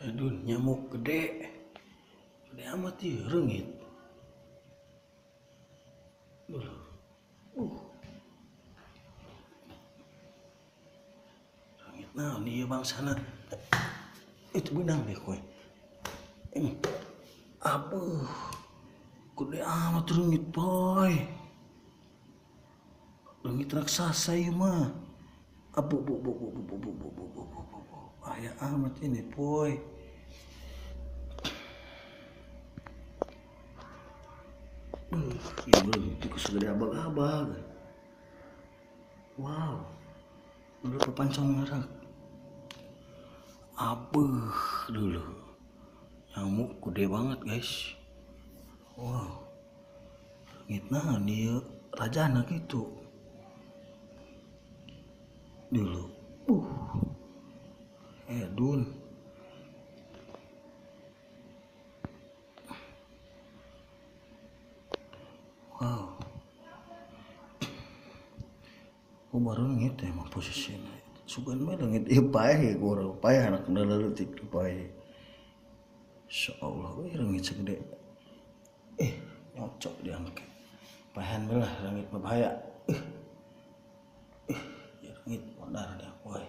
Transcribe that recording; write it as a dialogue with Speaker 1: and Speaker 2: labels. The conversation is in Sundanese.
Speaker 1: Aduh, nyamuk gede. Gede amat ieu reungit. Reungit naon ieu bangsana? Itu benang deh kowe. Abuh. Gede amat reungit, boy. Reungit raksasa ieu mah. Abu bu bu bu bu bu bu bu bu bu bu bu. Bahaya amat ini, boy. Ya itu segede abag-abag. Wow. Udah kepancong ngarak. Abuh dulu. Nyamuk gede banget, guys. Wow. Reungit naon ieu rajana kitu. Dulu. Edun. Wow. Oh, baru ngit emang posisinya. Sugan mah leungit ieu paeh gua paeh anak leutik paeh. Insyaallah we reungit segede. Nyocok diangke. Paehan belah reungit mah bahaya. Ya reungit modar dia woy.